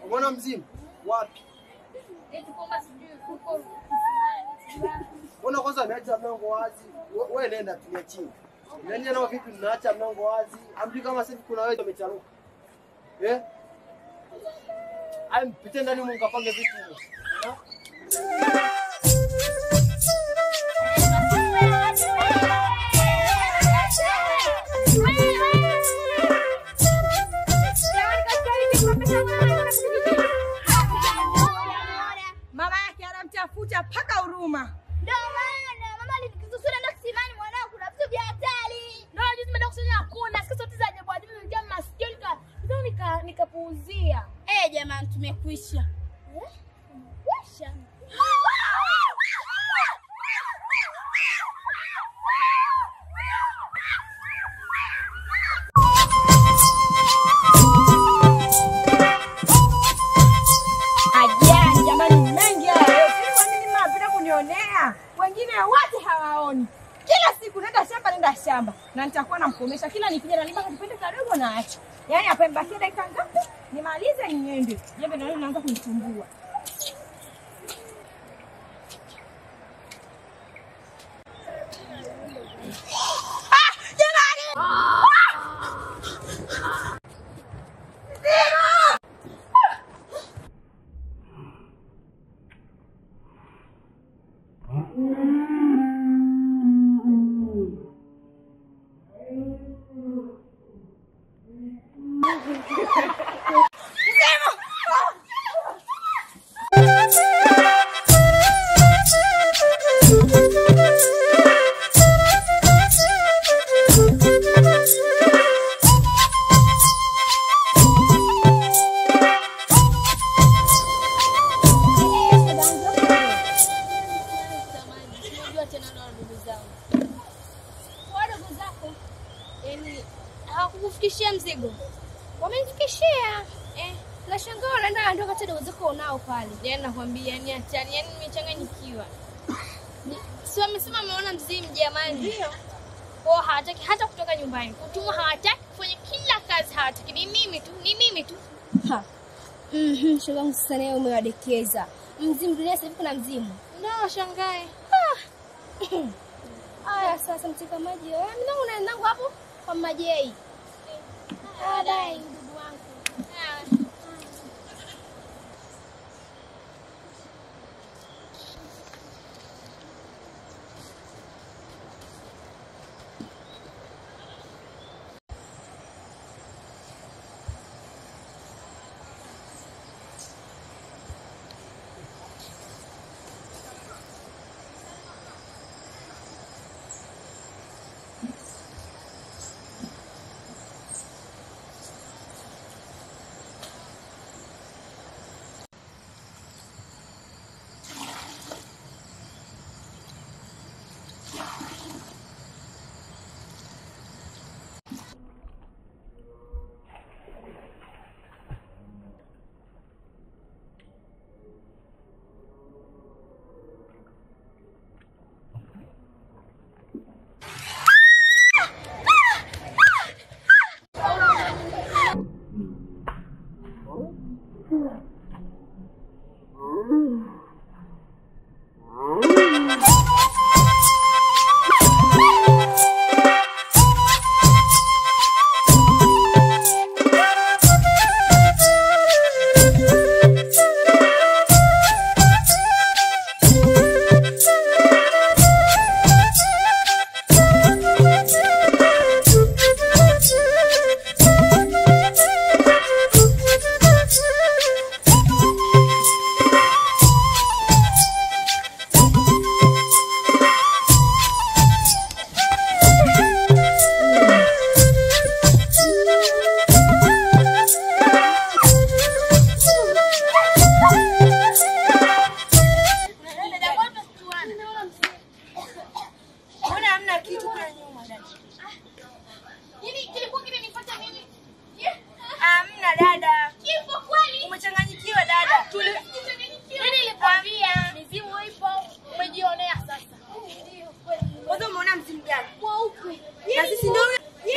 Umeona mzimu? Wapi? Eti kwamba sijui huko. Mbona kwanza ameacha mlango wazi? Wewe nenda tulia chini. Nani nao vipi mnaacha mlango wazi? Amjui kama sasa kuna wewe umecharuka. Eh? Ai mpite ndani Mungu apange vitu huko. Tumekwisha. Tumekwisha. Ajani jamani, mengi haya. Kwa nini mnapenda kunionea? Wengine wote hawaoni. Kila siku nenda shamba, nenda shamba. Na nitakuwa namkomesha kila nikija nalima kipande kadogo na acha. Yaani hapa imebakia dakika ngapi? Nimalize niende. Jembe ndio linaanza kunisumbua. Ah, jamani! Ah! Hawakukufikishia mzigo? Wamenifikishia. Nashangaa wanaenda ndio kati dogo zako unao pale. Yaani nakwambia yani hatari, yani nimechanganyikiwa. Si wamesema wameona mzimu jamani. Ndio. Wao hawataki hata kutoka nyumbani. Kutumwa hawataki, kufanya kila kazi hawataki. Ni mimi tu, ni mimi tu. Ha. Shogangu sasa naye umewadekeza. Mzimu dunia sasa hivi kuna mzimu. Ndio shangae. Aya sasa mteka maji. Mimi nangu naenda hapo kwa majei. Bye ndugu wangu. Dada. Kipo kweli? Umechanganyikiwa dada. Mimi nilikwambia mizimu ipo, umejionea sasa. Ndio kweli. Wewe umeona mzimu gani? Mweupe. Na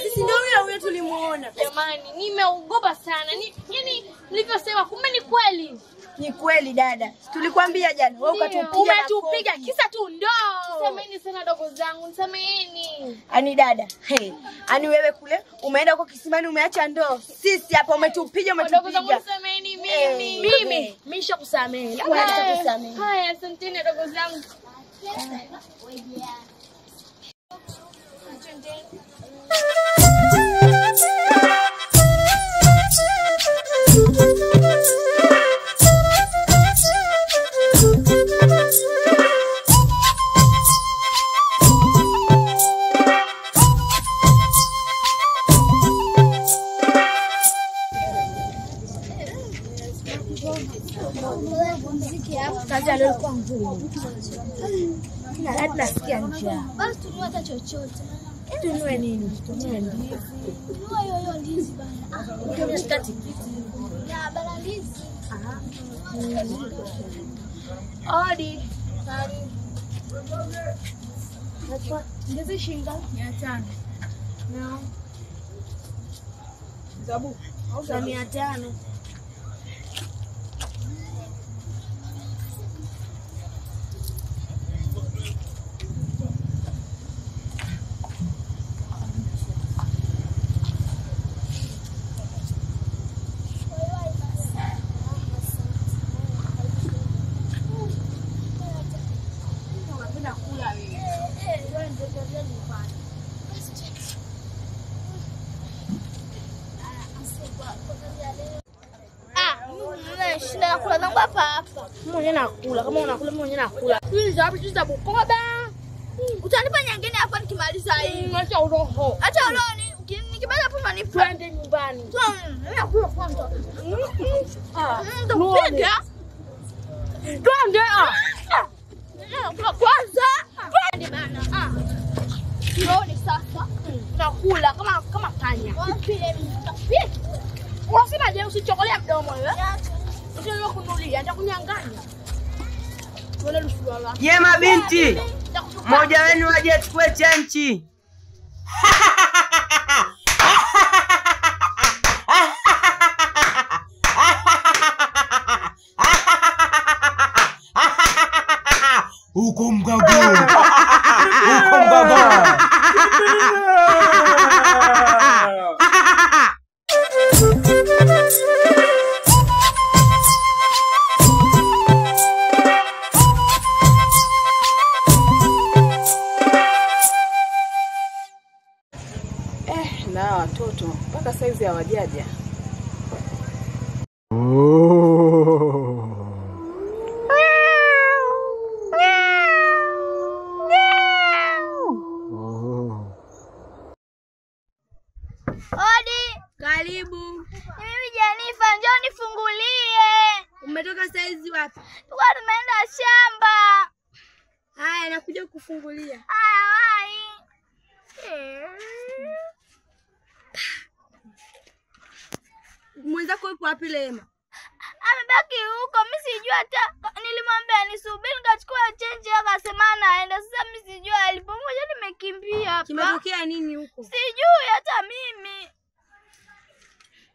sisi ndio huyo tulimuona. Jamani, nimeogopa sana. Yaani nilivyosema kumbe ni kweli. Ni kweli dada. Tulikwambia jana, wewe ukatupiga. Umetupiga kisa tu ndoo. Nisameheni sana dogo zangu, nisameheni. Ani dada, hey. Ani wewe kule umeenda huko kisimani umeacha ndoo. Sisi hapa umetupiga. Dogo zangu nisameheni mimi. Mimi nimeshakusamehe. Nimeshakusamehe. Haya, asanteni dogo zangu. Kazi leo ilikuwa ngumu. Na hadi nasikia njaa. Basi tununue hata chochote. Tununue nini? Tununue ndizi. Tununue hiyo hiyo ndizi bana. Tununue tikiti. Ya bana ndizi. Odi. Karibu. Ndizi shilingi 500. No. Zabu. Za 500. Mwenye nakula kama unakula mwenye nakula. Hizi hapo hizi za Bukoba. Utanipa nyingine hapo nikimaliza hii. Acha uroho. Acha uroho nikimaliza hapo manipa. Twende nyumbani. Mimi nakula kwanza. Nitakupiga. Twende. Nakula kwanza. Twende bana. Sioni sasa. Nakula kama panya. Unasema je, usichokolea mdomo wewe? Usiwe kunulia, nitakunyang'anya. Wewe lusulala. Ye mabinti, mmoja wenu aje achukue chenchi. Uko mgago. Uko mgago. Na watoto mpaka saizi hawajaja. Odi, karibu. Ni mimi Jenifa, njoo nifungulie. Umetoka saizi wapi? Tulikuwa tumeenda shamba. Haya, nakuja kukufungulia. Haya, wai. Mwenzako yupo wapi Lema? Amebaki huko, mimi sijui hata. Nilimwambia nisubiri nikachukua change akasema anaenda. Sasa mimi sijui alipo. Mmoja nimekimbia hapa. Kimetokea nini huko? Sijui hata mimi.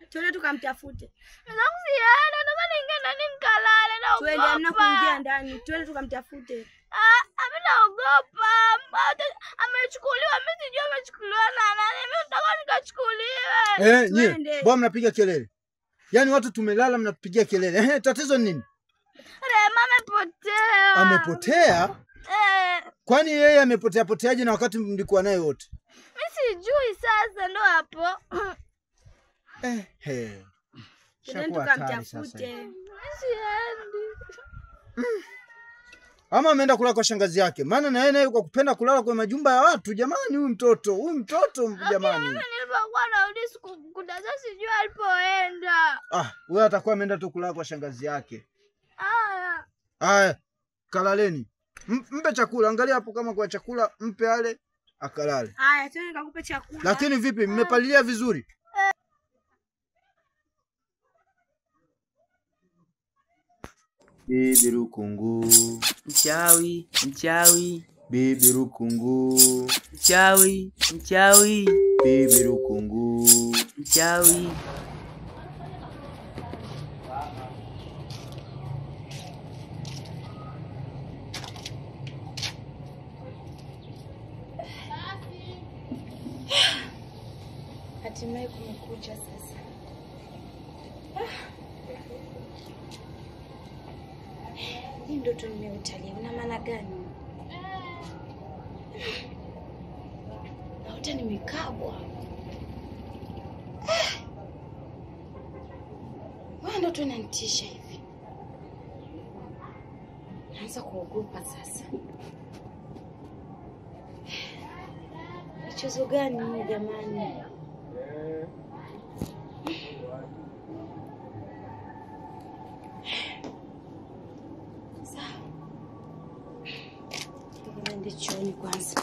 Twende tukamtafute. Mwenzangu sienda, nataka niingie ndani nikalale, naogopa. Twende, hamna kuingia ndani. Twende tukamtafute. Ah, mimi naogopa. Amechukuliwa, mimi sijui amechukuliwa na nani. Mimi nataka nikachukuliwe. Eh, nyie, mbona mnapiga kelele? Yaani watu tumelala mnapigia kelele. Eh, tatizo ni nini? Rema amepotea. Amepotea? Eh. Kwani yeye amepotea poteaje na wakati mlikuwa naye wote? Mimi sijui sasa ndo hapo. Eh, he. Twende tukamtafute. Mimi siendi. Ama ameenda kulala kwa shangazi yake. Maana na yeye naye kwa kupenda kulala kwa majumba ya watu jamani, huyu mtoto jamani. Mimi nilipokuwa narudi sikumkuta, sasa sijui alipoenda. Ah, wewe atakuwa ameenda tu kulala kwa shangazi yake. Haya. Haya, kalaleni. Mpe chakula, angalia hapo kama kwa chakula mpe ale akalale. Haya, twende nikakupe chakula. Lakini vipi, mmepalilia vizuri? Bibi Rukungu. Mchawi, mchawi. Bibi Rukungu. Mchawi, mchawi. Bibi Rukungu. Mchawi. Hatimaye kumekucha sasa. Hii ndoto nimeutalia, una maana gani? Naota nimekabwa. Wewe ndoto inanitisha hivi. Naanza kuogopa sasa. Michezo gani hii jamani? Sawa. Niende chooni kwanza.